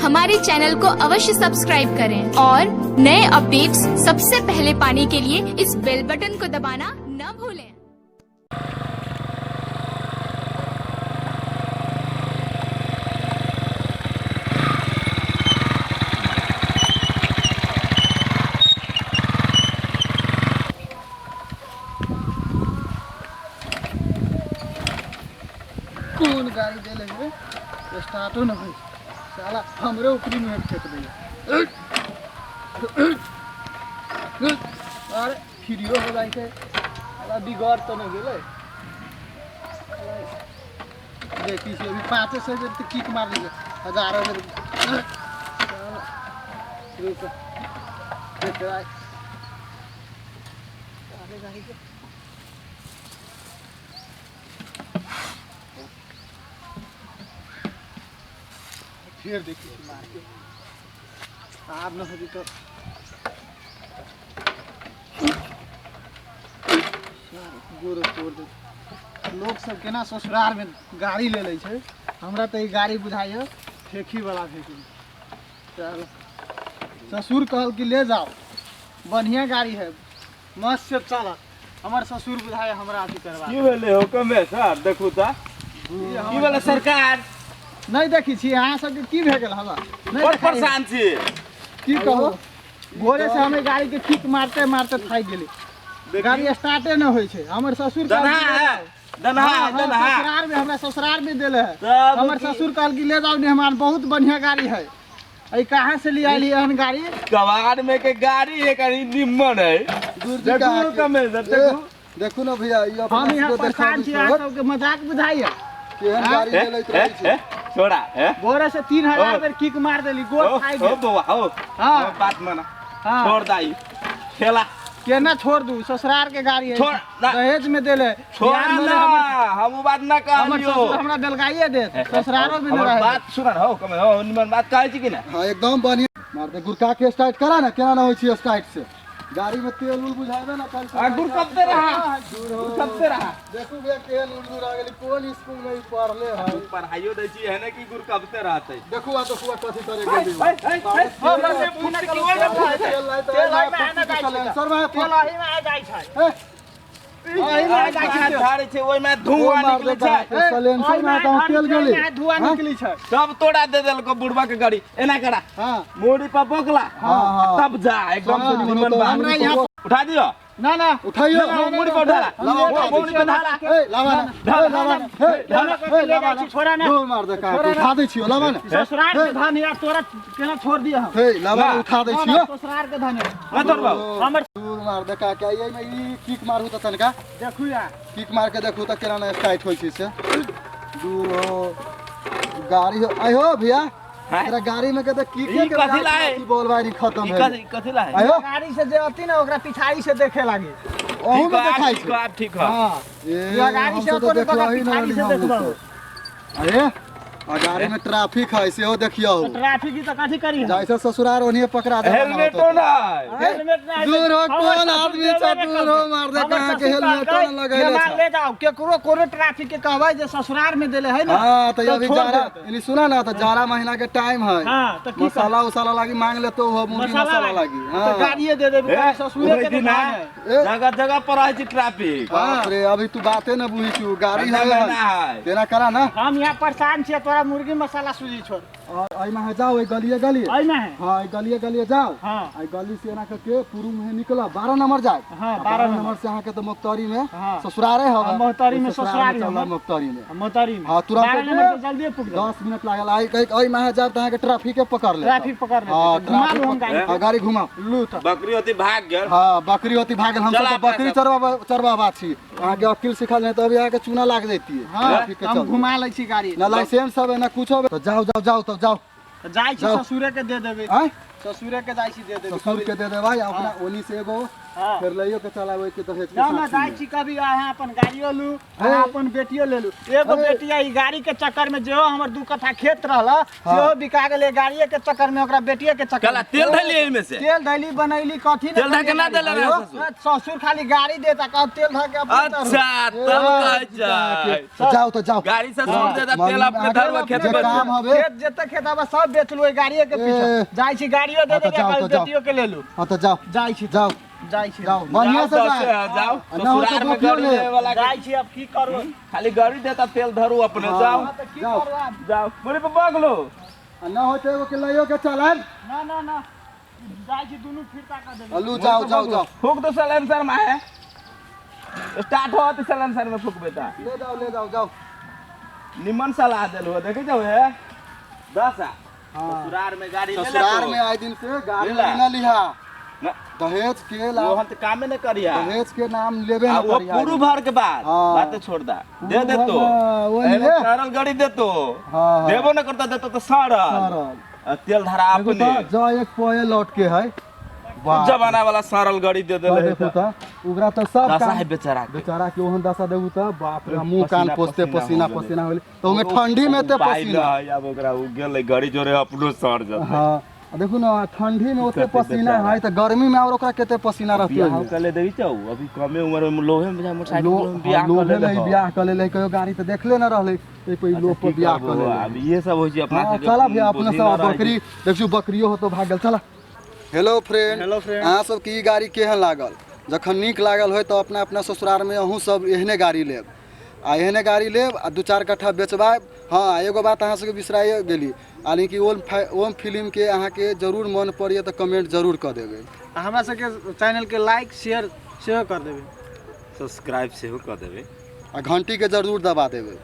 हमारे चैनल को अवश्य सब्सक्राइब करें और नए अपडेट्स सबसे पहले पाने के लिए इस बेल बटन को दबाना न भूलें। कोन गाड़ी देले रे, स्टार्टो न होइ, साला हमरे ऊपरी में फेंक दैया। अरे फ्रीओ हो जाइ छै, साला बिगड़ तऽ नहि गेलै। देखी छी अभी 500 बेर तऽ किक मार देलै, हजारो बेर। रुक देख, अरे गाड़ी के फेर देखी छी मार के आब न होती तो गोरो तोड़ दे। लोक सब केना ससुरार में गाड़ी ले लै छै, हमरा तऽ ई गाड़ी बुझाइए फेंकी वाला फेंकी। चल ससुर कहल कि ले जाओ, बढ़िया गाड़ी है, मस्त से चलत। हमर ससुर बुझाय हमरा अथी करवा की भेलै हो कमे सर? देखू तऽ की भेलै सरकार? नहि देखी छी अहाँ सबके की भए गेल? हमरा नहि बड़ देखाइ। परेशान छी। की कहू, भोरे से हमे गाड़ी के किक मारते मारते थाकि गेली, गाड़ी स्टार्टे नहि होइ छै। हमर ससुर कहल दनहा कि ले है जाओ। दनहा हाँ, है हाँ, दनहा ससुरार में हमरा ससुरार में देले है। तब हमर की? ससुर कहल कि ले जाओ मेहमान, बहुत बढ़िया गाड़ी है। अई कहाँ से ले आइली एहन गाड़ी? कबाड़ में के गाड़ी है, कहीं निम्मन है। दूर जी देखू कहाँ के- कमे सर ए, देखू। देखू ना भैया, ई अपना हम यहाँ सबके परेशान देखाबै छी, अहाँ छौ, सबके मजाक बुझाइए। केहन गाड़ी ए, चलैत ए, रहै छै। ए, छोड़ा ए भोरे से 3000 ओ। बेर किक मार देली, गोर ओ थाकि ओ गेल। बौआ हो। हाँ। ओ, बात माना। हाँ। छोड़ दाई ठेला। केना छोड़ दू? ससुरार के गाड़ी है, छोड़ ना। दहेज में देले। छोड़ बिहार में ना, हमर हम उ बात ना हमर कहलियो। ससुर हमरा बेलगाइए देत, ससुरारो में न हमर रहे। बात सुन हो कमे हो, निमन बात कहै छी कि ना? हाँ एकदम बढ़िया। मार दे गुरका के स्टार्ट करा ना, केना ना होइ छै स्टार्ट से। गाड़ी में तेल उल बुझाबे ना कल। आ गुर कब से रहा, दूर हो। गुर कब से रहा। देखू भैया केहन उड़ आ गेली, कोन स्कूल में ई पढ़ले है? पढ़ाइयो दै छी है ना कि गुर कब से रहतै? देखू आ देखू आ कथी करे गेली। है, है, है, हमरा से फुट के ओइ में फुट। तेल लाई तेल ओहि में आना जाइ छै। सलेंसर में तेल ओही में आ जाइ छै। ए, ओही में आ जाइ छै तेल। झाड़े छै ओइ में धुआं मार निकलै दे छै। सलेंसर में तऽ तेल गेली। ओहि में धुआं हाँ? निकली छै। सब तोड़ा दे देलको बुढ़वा के गाड़ी। एना करा हाँ मोड़ी पर बोकला हाँ, हाँ। तब जा एकदम हाँ, से निमन हाँ, बात। हमरा यहाँ उठा दियो। ना ना। उठाइयो। ना, ना, मुड़ी पर ढाला। लावा, मुड़ी उठा पर ढाला। ए लावा ना, ए लावा ना, ए लावा, ए ले लावा जाइ छी, ना। छोड़ा ना। दूर मार दे का उठा दै छियो, लावा ना। ससुरार के धन यार, तोरा केना छोड़ दिया हम? हे लावा ना, ना। उठा दै ना, छियो। ना, ससुरार के धन है। ना तोड़ बाबू। हमर दूर मार दे का के एहि में ई किक मारू त तनका देखू यार। किक मार के देखू त केना ना स्टार्ट होइ छै से। दूर हो गाड़ी हो। आइ हो भैया, हैं? तोरा गाड़ी में के त किक ई के कथी लाए? बॉल वायरिंग खत्म ई है। कथी कथी ला है? आइ हो। गाड़ी से जे अथी ना, ओकरा पिछाड़ी से देखे लागे। ओहू ठीक में है, आब देखाइ ठीक छै। है, आब ठीक है। हाँ ए, या गाड़ी हम से सब तऽ अपन देखलही पिछाड़ी नहि से रहली हम देखबौ। लोग। अरे आ गाड़ी में ट्रैफिक है सेहो देखियौ। ट्रैफिक ही तो कथी करी हम? जैसे ससुरार ओनिये पकड़ा दे। हेलमेटो ना। हेलमेट ना। दूर हो, हमर कोन ससुर आदमी देबे छै, नहि दूर हो, करतै। मार दे, हमर कहाँ के ससुर हेलमेटो कहलकै, न लगैले मेहमान छै। ले जाओ, केकरो कोनो ट्रैफिक के कहबै जे ससुरार में देले है ना। हाँ तो तो अभी छोड़ जाड़ा देतै। यानी सुना ना, तो जाड़ा महीना के टाइम है। हाँ, तो की मसाला उसाला लागी मांग ले तो हो मुर्गी मसाला लागी। तो हाँ गाड़िए दे देबे, ए, ससुरे ओहि के दिन धन है, है। ए। जगह जगह पर रहै छै ट्रैफिक। बाप रे, अभी तू बाते न बुझी छु, गाड़ी ठंडा है महीना है। तेना करा ना। हम यहाँ परेशान छियै, तोरा मुर्गी मसाला सूझी छोड़। और एहि में जाओ, एहि गलिए गलिए। एहिमे है। हाँ, एहि गलिए गलिए जाओ। हाँ। एहि गली से एना करके पूर्व में निकला 12 नंबर जाए। हाँ, आ 12 नंबर से अहाँ के तो मोख्तरी में हाँ। ससुरारे हवे। हाँ, मोहतरी में ओहि ससुरार ससुरारी चलला हमर। मोख्तरी में। मोहतरी में। हाँ, तुरंत 12 नंबर से जल्दी पुग जाओ। 10 मिनट लागल। आई एहि में जाब त अहाँ के ट्रैफिक के पकड़ ले। ट्रैफिक पकड़ लेतै। हाँ, घुमा ट्रैफिक लू हम पकड़- गाड़ी। हाँ, गाड़ी घुमाओ। लू तऽ। बकरी होती भाग गेल। हाँ, बकरी होती भागल। हम चला सब तऽ अपना बकरी सब। चरवा चरवाबा छी। अहाँ के अकिल सिखल नहीं तो अभी अहाँ के चूना लाग जैती। हाँ, ट्रैफिक के हम चलते। घुमा लै छी गाड़ी। ना लाइसेंस सब है ना कुछ है। तो जाओ जाओ जाओ, तब जाओ। जाइ छी जाओ। ससुरे के दे देबै। आय? ससुरे के जाइ छी दे देबै। ससुर के दे देबै आ अपना ओनी से एगो हाँ। फेर लइयो के चलाबै के दहेज के ना ना साथ जाइ में। छी कभी अहाँ अपन गाड़ियो लू, अहाँ अपन बेटियो ले लू। एगो हे। बेटिया ई गाड़ी के चक्कर में जेहो हमर 2 कट्ठा खेत रहल सेहो बिका गेलै गाड़िए के चक्कर में, ओकरा बेटिए के चक्कर कला में। तेल धैली एहिमे से? तेल धैली बनैली कथी तेल धऽ के ना देले रहे ससुर? ससुर खाली गाड़ी देता, कह तेल धऽ के अपने चढ़ू। अच्छा तब कहै छै जाओ तो जाओ। गाड़ी ससुर देता, तेल अपने धरवा खेत जे बेच। काम हवे खेत जते खेत हवे सब बेचलू ओहि गाड़िए के पीछे। ए। जाइ छी गाड़ियो दे हाँ, तऽ देबै, जाओ, कल तऽ जाओ। बेटियो के ले लू। हाँ तो जाओ जाइ छी जाओ जाइ छी जाओ बढ़िया से जाओ जाओ। जाओ ना हो तो ससुराल में गोपियो गाड़ी ले। देवे वाला के जाइ छी अब की करू? खाली गाड़ी देता, तेल धरू अपने। हाँ। जाओ। हाँ, तऽ की जाओ। करू आब? जाओ मुड़ी पे बगलो। आ ना हो तो एगो के लइयो के चलाब। ना ना ना जाइ छी दुनू फिरता कर देबै। अलू जाओ जाओ जाओ। फूक दो सलेंसर में है, स्टार्ट हो तो सलेंसर में फूक बेटा। ले जाओ ले जाओ जाओ। निमन सलाह देलु देखे जाओ हे दसा। हाँ। ससुराल में गाड़ी ले ले ससुराल तो। में आए दिन से गाड़ी लेला। ना लिहा। ना। दहेज के ला वो हम तो कामे न करिया। दहेज के नाम लेबे आ ना वो करिया। पूरू भर के बाद हाँ। बात छोड़ दा, दे दे पूरू तो भर ना, वो एने ले। सरल गाड़ी दे तो। हाँ, हाँ। देबो न करता देतो तो सरल। सरल। आ तेल धरा देखो अपने। तो जा एक पोए लौट के है। वाह। जमाना वाला सरल गाड़ी दे तो देले। देखो तो ओकरा तो सब दशा काम है बेचारा के। बेचारा के ओहन दशा देखू तो बाप रे, मुंह कान पसीना- पोछते पसीना पसीना हो गेलै। पसीना होले तो ओमे ठंडी में ते उपाय पसीना। न है, अब ओकरा उ गेलै गाड़ी जोरे अपनो सर जतै। हाँ आ देखू ना ठंडी में ओते करतै पसीना बेचारा? है तो गर्मी में और ओकरा केते पसीना रहते बियाह होई। कर ले देबी चौ, अभी कमे उम्र में लोहे में जा मोटरसाइकिल में बियाह कर लोभे ले में ही बियाह कर लेले, कहियो गाड़ी तो देखले ना रहले, ए कोई लोभ पर बियाह कर लेले। अब ये सब होइ छै अपना हाँ, सबके चला भैया अपना बुद्धि सब न रहै बकरी देखियो बकरियो हो तो भाग गेल। चला हेलो फ्रेंड। Hello friend. अहाँ सबके ई गाड़ी केहन लागल? जखन नीक लागल होय तो अपना अपना ससुराल में अहूँ सब एहने गाड़ी लेब आ एहने गाड़ी लेब आ 2-4 कट्ठा बेचबायब। हाँ एगो बात अहाँ सबके बिसराइए गेली, यानी कि ओम फिल्म के अहाँके जरूर मन पड़ैए तऽ कमेंट जरूर कऽ देबै। आ हमरा सबके चैनल के लाइक शेयर सेहो कर देबै, सब्सक्राइब सेहो कऽ देबै आ घंटी के जरूर दबा देबै।